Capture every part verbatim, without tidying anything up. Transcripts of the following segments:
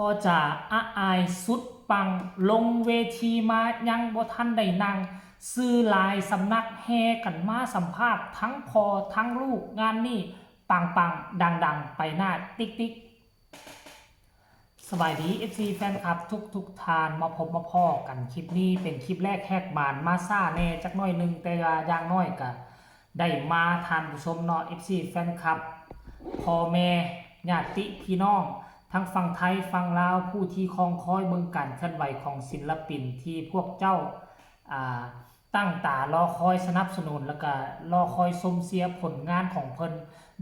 ก็จะอาอายสุดปัง ลงเวทีมายังบ่ทันได้นั่ง สื่อหลายสำนักแห่กันมาสัมภาษณ์ทั้งพ่อทั้งลูก งานนี้ปังๆ ดังๆ ไปหน้าติ๊กๆ สบายดี เอฟซี แฟนคลับทุกๆ ท่าน มาพบมาพ้อกัน คลิปนี้เป็นคลิปแรกแหกหมาน มาซ่าแน่จักหน่อยหนึ่ง แต่ว่าอย่างน้อยก็ได้มา ท่านผู้ชมเนาะ เอฟซี แฟนคลับ พ่อแม่ญาติพี่น้อง ทั้งฝั่งไทยฝั่งลาว ผู้ที่คองคอยเบิ่งการเคลื่อนไหวของศิลปินที่พวกเจ้า อ่า ตั้งตารอคอยสนับสนุน แล้วก็รอคอยชมเชียร์ผลงานของเพิ่น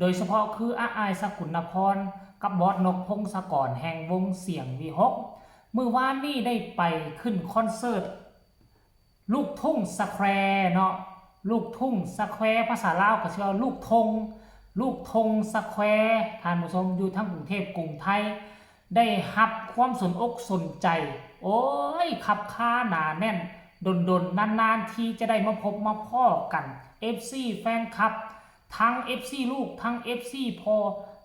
โดยเฉพาะคืออาอาย สกุลนพร กับบอสนก พงศกร แห่งวงเสียงวีหก มื้อวานนี้ได้ไปขึ้นคอนเสิร์ต ลูกทุ่งสแควร์เนาะ ลูกทุ่งสแควร์ ภาษาลาวก็สิว่าลูกทง ลูกทงสแควร์ ท่านผู้ชม อยู่ทางกรุงเทพกรุงไทย ได้รับความสนอกสนใจ โอ้ย คับคาหนาแน่น ดนๆ นานๆ ที่จะได้มาพบมาพ้อกัน เอฟซี แฟนคลับ ทั้ง เอฟซี ลูก ทั้ง เอฟซี พ่อ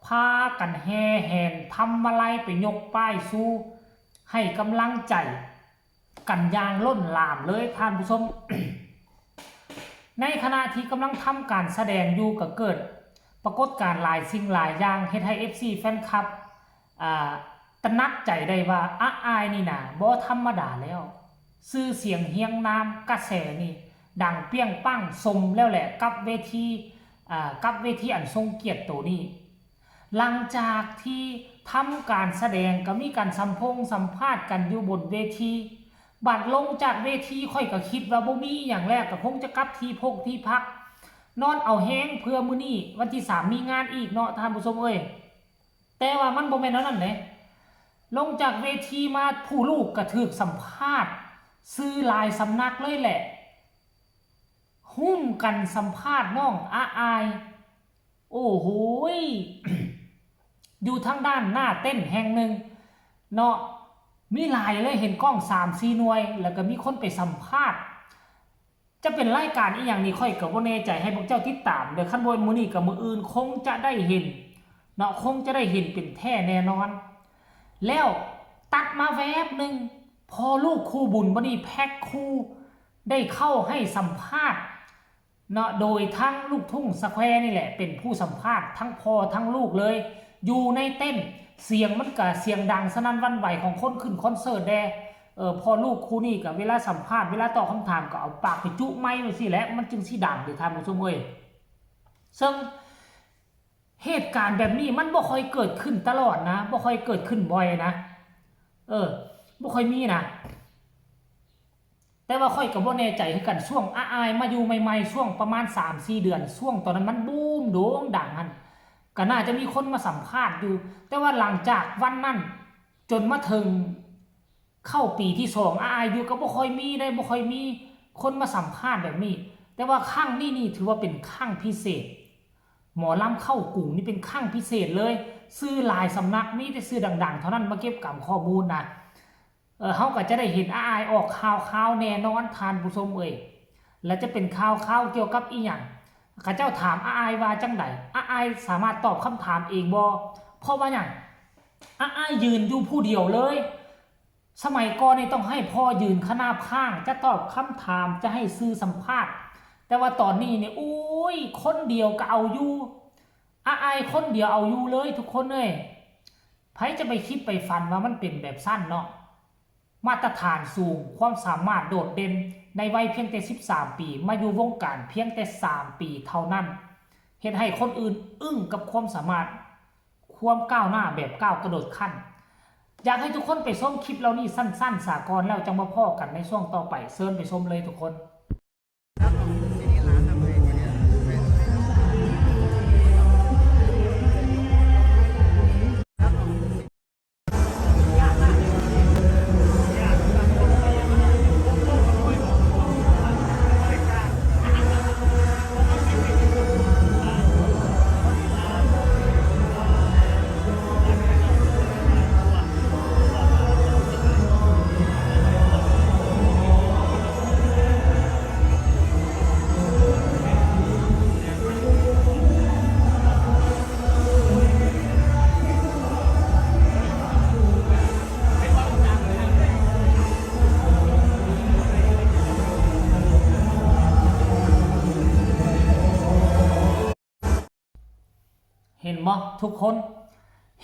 พากันแห่แหนทำมาลัยไปยกป้ายชู ให้กำลังใจกันอย่างล้นหลามเลย ท่านผู้ชม ในขณะที่กำลังทำการแสดงอยู่ก็เกิดปรากฏการณ์หลายสิ่งหลายอย่าง เฮ็ดให้ เอฟซี แฟนคลับ อ่า ตระหนักใจได้ว่าอาอายนี่นะบ่ธรรมดาแล้ว ชื่อเสียงเฮียงนามกระแสนี่ดังเปรี้ยงปังสมแล้วแหละ กับเวที อ่า กับเวทีอันทรงเกียรติโตนี้ หลังจากที่ทำการแสดงก็มีการสัมพงสัมภาษณ์กันอยู่บนเวที บัดลงจากเวทีข้อยก็คิดว่าบ่มีอิหยังแล้ว ก็คงจะกลับที่พกที่พัก นอนเอาแฮงเพื่อมื้อนี้วันที่สามมีงานอีกเนาะ ท่านผู้ชมเอ้ย แต่ว่ามันบ่แม่นแนวนั้นเด้ ลงจากเวทีมาผู้ลูกก็ถูกสัมภาษณ์ สื่อหลายสำนักเลยแหละ หุ้มกันสัมภาษณ์น้องอาอาย โอ้โหย อยู่ทางด้านหน้าเต็นท์แห่งหนึ่งเนาะ มีหลายเลย เห็นกล้องสามสี่หน่วย แล้วก็มีคนไปสัมภาษณ์ จะเป็นรายการอีหยังนี่ข้อยก็บ่แน่ใจ ให้พวกเจ้าติดตามเด้อ คันบ่มื้อนี้ก็มื้ออื่นคงจะได้เห็นเนาะ คงจะได้เห็นเป็นแท้แน่นอน แล้วตัดมาแวบหนึ่ง พ่อลูกคู่บุญบ่นี่ แพ็คคู่ ได้เข้าให้สัมภาษณ์เนาะ โดยทั้งลูกทุ่งสแควร์นี่แหละเป็นผู้สัมภาษณ์ทั้งพ่อทั้งลูกเลย อยู่ในเต็นท์ เสียงมันก็เสียงดังสนั่นหวั่นไหวของคนขึ้นคอนเสิร์ตแด่ เออ พ่อลูกคู่นี้ก็เวลาสัมภาษณ์ เวลาตอบคำถามก็เอาปากไปจุไมค์ไว้สิแหละ มันจึงสิดังเด้อ ท่านผู้ชมเอ้ย ซึ่งเหตุการณ์แบบนี้มันบ่ค่อยเกิดขึ้นตลอดนะ บ่ค่อยเกิดขึ้นบ่อยนะ เออ บ่ค่อยมีนะ แต่ว่าข้อยก็บ่แน่ใจคือกัน ช่วงอาอายมาอยู่ใหม่ๆ ช่วงประมาณสามสี่เดือน ช่วงตอนนั้นมันบูมโด่งดังหั่น ก็น่าจะมีคนมาสัมภาษณ์อยู่ แต่ว่าหลังจากวันนั้นจนมาถึงเข้าปีที่สอง อาอายอยู่ก็บ่ค่อยมีได้ บ่ค่อยมีคนมาสัมภาษณ์แบบนี้ แต่ว่าครั้งนี้นี่ถือว่าเป็นครั้งพิเศษ หมอลำเข้ากรุงนี่เป็นครั้งพิเศษเลย สื่อหลายสำนักมีแต่สื่อดังๆ เท่านั้นมาเก็บกำข้อมูลนะ เออ เฮาก็จะได้เห็นอาอายออกข่าวๆ แน่นอน ท่านผู้ชมเอ้ย และจะเป็นข่าวๆ เกี่ยวกับอีหยัง เขาเจ้าถามอาอายว่าจั่งใด อาอายสามารถตอบคำถามเองบ่ เพราะว่าหยัง อาอายยืนอยู่ผู้เดียวเลย สมัยก่อนนี่ต้องให้พ่อยืนขนาบข้าง จะตอบคำถาม จะให้สื่อสัมภาษณ์ แต่ว่าตอนนี้เนี่ย โอ้ย คนเดียวก็เอาอยู่ อาอายคนเดียวเอาอยู่เลยทุกคนเอ้ย ไผจะไปคิดไปฝันว่ามันเป็นแบบซั่นเนาะ มาตรฐานสูง ความสามารถโดดเด่น ในวัยเพียงแต่สิบสามปี มาอยู่วงการเพียงแต่สามปีเท่านั้น เฮ็ดให้คนอื่นอึ้งกับความสามารถ ความก้าวหน้าแบบก้าวกระโดดขั้น อยากให้ทุกคนไปชมคลิปเหล่านี้สั้นๆ สาก่อน แล้วจั่งมาพ้อกันในช่วงต่อไป เชิญไปชมเลยทุกคน บ่ทุกคน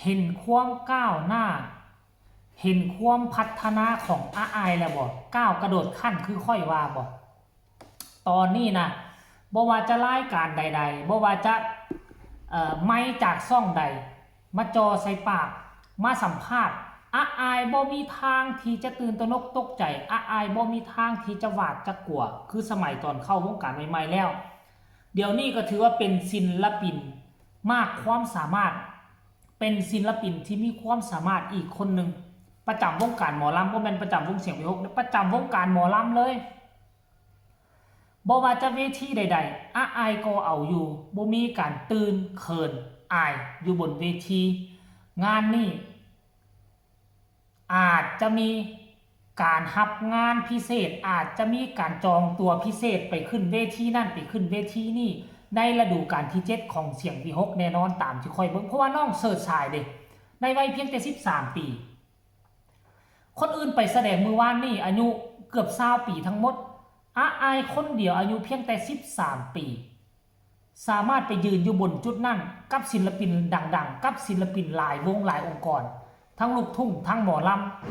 เห็นความก้าวหน้า เห็นความพัฒนาของอ้ายแล้วบ่ ก้าวกระโดดขั้นคือข้อยว่าบ่ ตอนนี้นะ บ่ว่าจะรายการใดๆ บ่ว่าจะ เอ่อ ไมค์จากช่องใด มาจ่อใส่ปาก มาสัมภาษณ์ อ้ายบ่มีทางที่จะตื่นตระหนกตกใจ อ้ายบ่มีทางที่จะหวาดจะกลัว คือสมัยตอนเข้าวงการใหม่ๆ แล้ว เดี๋ยวนี้ก็ถือว่าเป็นศิลปินมากความสามารถ เป็นศิลปินที่มีความสามารถอีกคนหนึ่ง ประจำวงการหมอลำ บ่แม่นประจำวงเสียงวิหค ประจำวงการหมอลำเลย บ่ว่าจะเวทีใดๆ อ้ายก็เอาอยู่ บ่มีการตื่นเขินอายอยู่บนเวที งานนี้ อาจจะมีการรับงานพิเศษ อาจจะมีการจองตั๋วพิเศษไปขึ้นเวทีนั่นไปขึ้นเวทีนี่ ในฤดูกาลที่เจ็ดของเสียงวิหคแน่นอน ตามที่ข้อยเบิ่ง เพราะว่าน้องเสิร์ชสายเด้ ในวัยเพียงแต่สิบสามปี คนอื่นไปแสดงมื้อวานนี่อายุเกือบซาวปีทั้งหมด อ้ายคนเดียวอายุเพียงแต่สิบสามปี สามารถไปยืนอยู่บนจุดนั้นกับศิลปินดังๆ กับศิลปินหลายวงหลายองค์กร ทั้งลูกทุ่งทั้งหมอล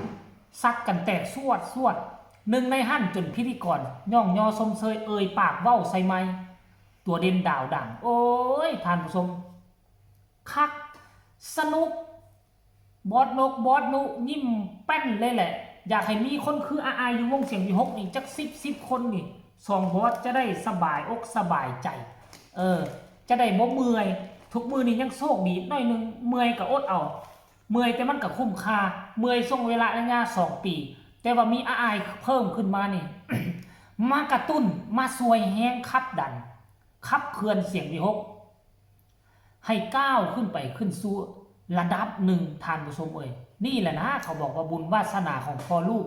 ำ ซัดกันแตกสวดสวด หนึ่งในหั้นจนพิธีกรย่องยอชมเชยเอ่ยปากเว้าใส่ไมค์ ตัวเด่นดาวดัง โอ้ย ท่านผู้ชม คัก สนุก บอสนก บอสนุ ยิ้มแป้นเลยแหละ อยากให้มีคนคืออ้ายอยู่วงเสียงวิหคนี่จักสิบ สิบคนนี่ สองบอสจะได้สบายอกสบายใจ เออ จะได้บ่เมื่อย ทุกมื้อนี้ยังโชคดีหน่อยหนึ่ง เมื่อยก็อดเอา เมื่อยแต่มันก็คุ้มค่า เมื่อยช่วงเวลาระยะสองปี แต่ว่ามีอ้ายเพิ่มขึ้นมานี่ มากระตุ้น มาช่วยแฮงขับดัน ขับเคลื่อนเสียงวิหค ให้ก้าวขึ้นไปขึ้นสู่ระดับหนึ่ง ท่านผู้ชมเอ่ย นี่แหละนะ เขาบอกว่าบุญวาสนาของพ่อลูก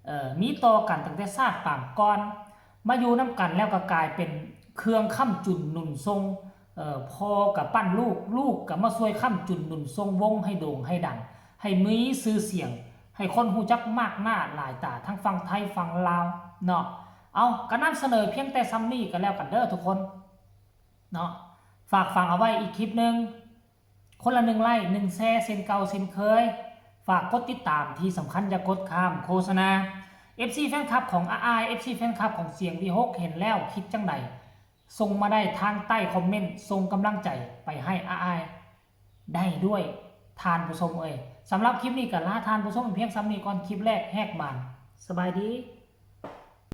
เอ่อ มีต่อกันตั้งแต่ชาติปางก่อน มาอยู่นำกันแล้วก็กลายเป็นเครื่องค้ำจุนหนุนส่ง เอ่อ พ่อก็ปั้นลูก ลูกก็มาช่วยค้ำจุนหนุนส่งวงให้โด่งให้ดัง ให้มีชื่อเสียง ให้คนฮู้จักมากหน้าหลายตา ทั้งฝั่งไทยฝั่งลาวเนาะ เอา ก็นำเสนอเพียงแต่ส่ำนี้ก็แล้วกันเด้อทุกคน เนาะ ฝากฝังเอาไว้อีกคลิปหนึ่ง คนละหนึ่งไลค์ หนึ่งแชร์ เช่นเก่าเช่นเคย ฝากกดติดตาม ที่สำคัญอย่ากดข้ามโฆษณา เอฟซี แฟนคลับของอ้าย เอฟซี แฟนคลับของเสียงวิหค เห็นแล้วคิดจังใด ส่งมาได้ทางใต้คอมเมนต์ ส่งกำลังใจไปให้อ้ายได้ด้วย ท่านผู้ชมเอ่ย สำหรับคลิปนี้ก็ลาท่านผู้ชมเพียงส่ำนี้ก่อน คลิปแรกแหกมาน สบายดี